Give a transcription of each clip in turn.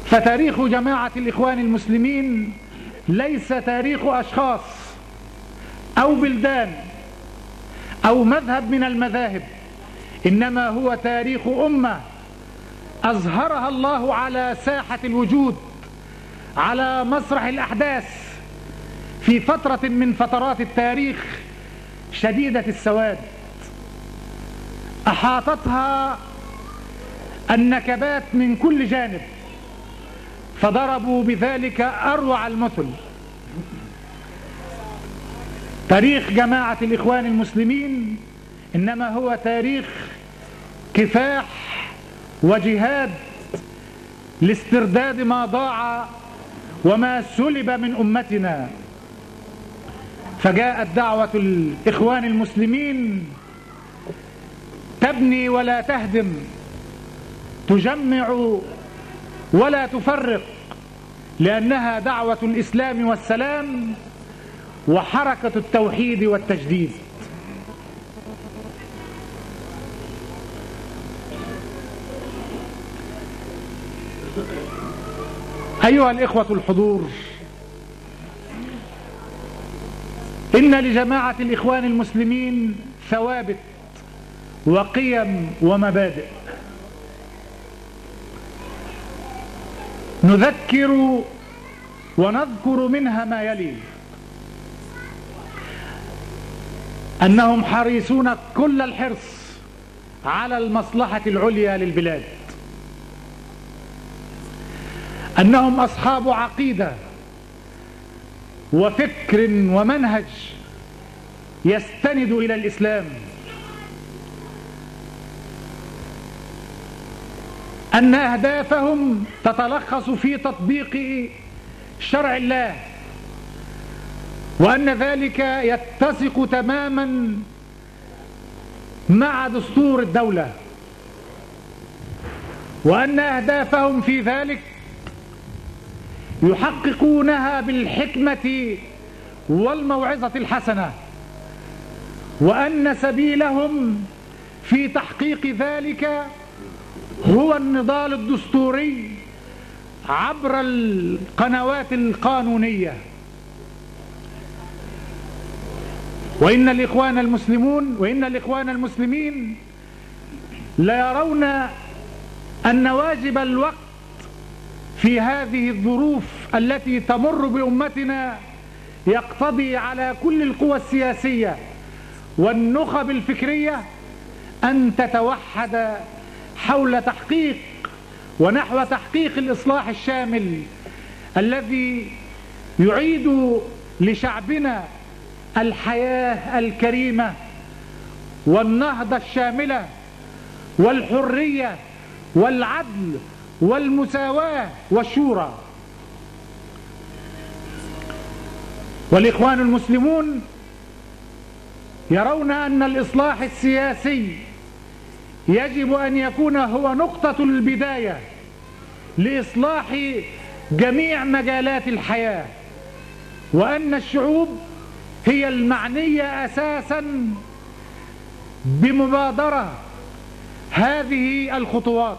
فتاريخ جماعة الإخوان المسلمين ليس تاريخ أشخاص أو بلدان أو مذهب من المذاهب، إنما هو تاريخ أمة أظهرها الله على ساحة الوجود، على مسرح الأحداث، في فترة من فترات التاريخ شديدة السواد، أحاطتها النكبات من كل جانب، فضربوا بذلك أروع المثل. تاريخ جماعة الإخوان المسلمين إنما هو تاريخ كفاح وجهاد لاسترداد ما ضاع وما سلب من أمتنا. فجاءت دعوة الإخوان المسلمين تبني ولا تهدم، تجمع ولا تفرق، لأنها دعوة الإسلام والسلام وحركة التوحيد والتجديد. أيها الإخوة الحضور، إن لجماعة الإخوان المسلمين ثوابت وقيم ومبادئ، نذكر ونذكر منها ما يلي: أنهم حريصون كل الحرص على المصلحة العليا للبلاد، أنهم أصحاب عقيدة وفكر ومنهج يستند إلى الإسلام، أن أهدافهم تتلخص في تطبيق شرع الله، وأن ذلك يتسق تماما مع دستور الدولة، وأن أهدافهم في ذلك يحققونها بالحكمة والموعظة الحسنة، وأن سبيلهم في تحقيق ذلك هو النضال الدستوري عبر القنوات القانونية. وإن الإخوان المسلمين لا يرون أن واجب الوقت في هذه الظروف التي تمر بأمتنا يقتضي على كل القوى السياسية والنخب الفكرية أن تتوحد حول تحقيق ونحو تحقيق الإصلاح الشامل الذي يعيد لشعبنا الحياة الكريمة والنهضة الشاملة والحرية والعدل والمساواة والشورى. والإخوان المسلمون يرون أن الإصلاح السياسي يجب أن يكون هو نقطة البداية لإصلاح جميع مجالات الحياة، وأن الشعوب هي المعنية أساسا بمبادرة هذه الخطوات.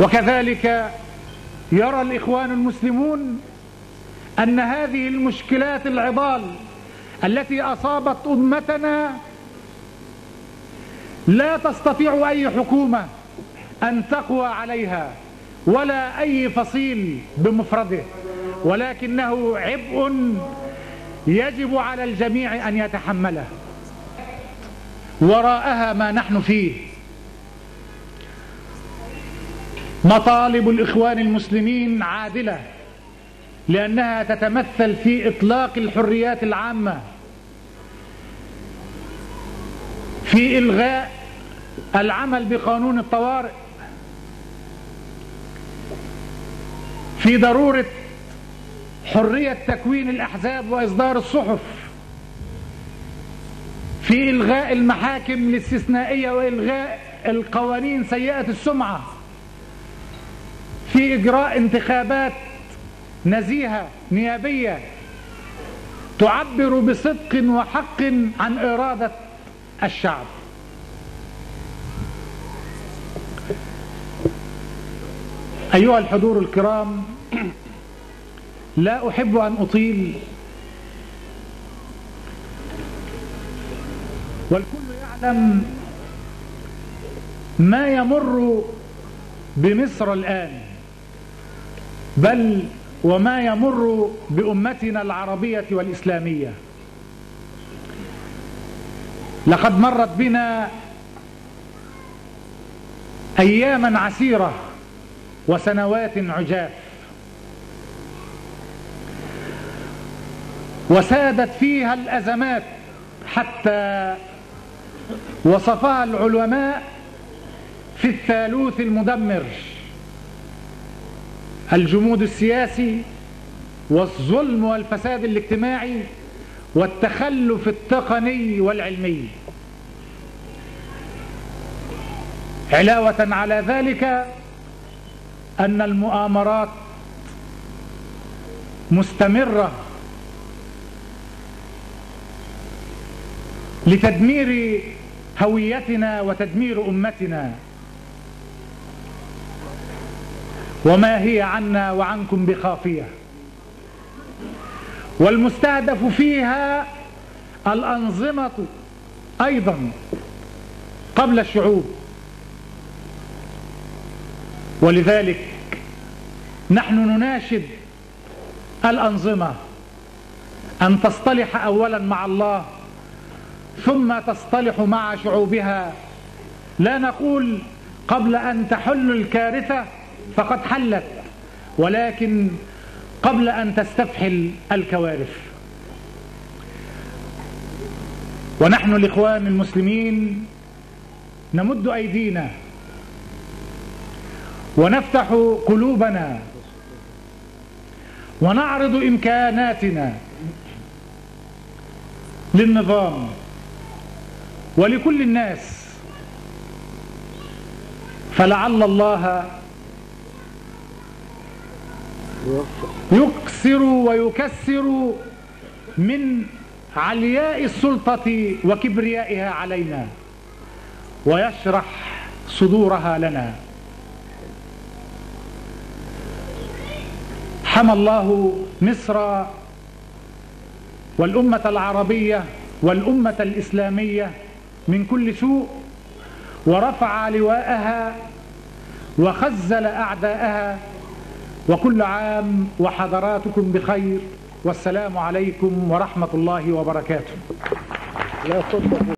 وكذلك يرى الإخوان المسلمون أن هذه المشكلات العضال التي أصابت أمتنا لا تستطيع أي حكومة أن تقوى عليها ولا أي فصيل بمفرده، ولكنه عبء يجب على الجميع أن يتحمله. وراءها ما نحن فيه. مطالب الإخوان المسلمين عادلة، لأنها تتمثل في إطلاق الحريات العامة، في إلغاء العمل بقانون الطوارئ، في ضرورة حرية تكوين الأحزاب وإصدار الصحف، في إلغاء المحاكم الاستثنائية وإلغاء القوانين سيئة السمعة، في إجراء انتخابات نزيهة نيابية تعبر بصدق وحق عن إرادة الشعب. أيها الحضور الكرام، لا أحب أن أطيل، والكل يعلم ما يمر بمصر الآن، بل وما يمر بأمتنا العربية والإسلامية. لقد مرت بنا أياما عسيرة وسنوات عجاف، وسادت فيها الأزمات حتى وصفها العلماء في الثالوث المدمر: الجمود السياسي، والظلم والفساد الاجتماعي، والتخلف التقني والعلمي. علاوة على ذلك أن المؤامرات مستمرة لتدمير هويتنا وتدمير أمتنا، وما هي عنا وعنكم بخافية. والمستهدف فيها الأنظمة أيضا قبل الشعوب. ولذلك نحن نناشد الأنظمة أن تصطلح أولا مع الله، ثم تصطلح مع شعوبها. لا نقول قبل أن تحل الكارثة فقد حلت، ولكن قبل أن تستفحل الكوارث. ونحن الإخوان المسلمين نمد أيدينا ونفتح قلوبنا ونعرض إمكاناتنا للنظام ولكل الناس، فلعل الله يكسر ويكسر من علياء السلطة وكبريائها علينا، ويشرح صدورها لنا. حمى الله مصر والأمة العربية والأمة الإسلامية من كل سوء، ورفع لواءها وخزل أعداءها. وكل عام وحضراتكم بخير، والسلام عليكم ورحمة الله وبركاته.